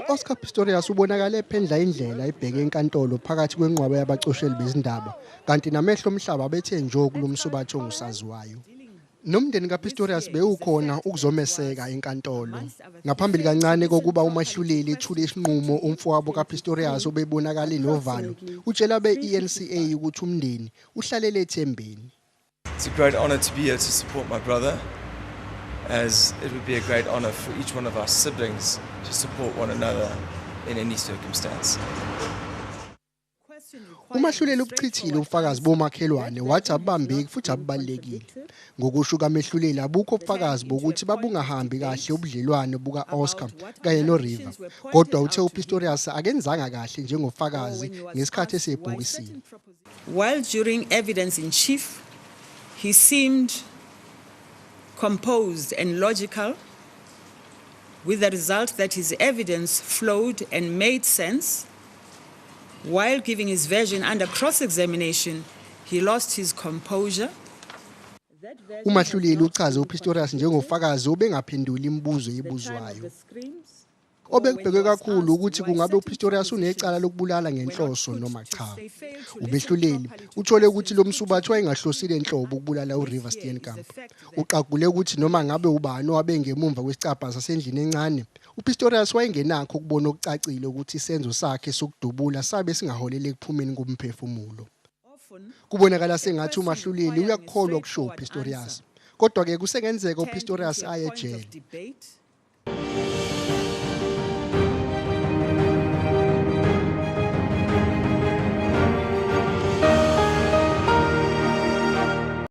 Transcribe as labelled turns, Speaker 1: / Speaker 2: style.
Speaker 1: U-Oscar Pistorius ubonakale ephendla indlela ebheke enkantolo phakathi kwenqwaba yabacosheli bezindaba, kanti namehlo omhlaba bethe njo kulo msubathi ongusaziwayo. Nomndeni kaPistorius bewukhona ukuzomeseka enkantolo. Ngaphambili kancane kokuba umahluleli ethule isinqumo, umfowabo kaPistorius obebonakala enovalo utshela be-ENCA ukuthi umndeni uhlalele ethembeni.
Speaker 2: It's a great honor to be here to support my brother, as it would be a great honor for each one of our siblings to support one another in any circumstance.
Speaker 1: Umahluleli ubuchithile ubufakazi bomakhelwane, wathi abubambeki futhi abubalulekile. Ngokusho kamehluleli, abukho ubufakazi bokuthi babungahambi kahle ubudlelwane buka-Oscar kanye noReeva. Kodwa uthe uPistorius akenzanga kahle njengofakazi ngesikhathi esebhokisini.
Speaker 3: While during evidence in chief, he seemed composed and logical, with the result that his evidence flowed and made sense. While giving his version under cross examination, he lost his composure.
Speaker 1: Umahluleli uchaze uPistorius njengofakazi obengaphenduli imibuzo ebuzwayo. Obekubhekwe kakhulu ukuthi kungabe uPistorius unecala lokubulala ngenhloso noma cha. Umehluleli uthole ukuthi lo msubathi wayengahlosile nhlobo ukubulala uReeva Steenkamp. Uqagule ukuthi noma ngabe ubani owabe ngemuva kwesicabha sasendlini encane, uPistorius wayengenakho ukubona okucacile ukuthi isenzo sakhe sokudubula sabe singaholela ekuphumeni komphefumulo. Kubonakala sengathi umahluleli uyakukholwa okushiwo uPistorius. Kodwa-ke kusengenzeka uPistorius aye ejele.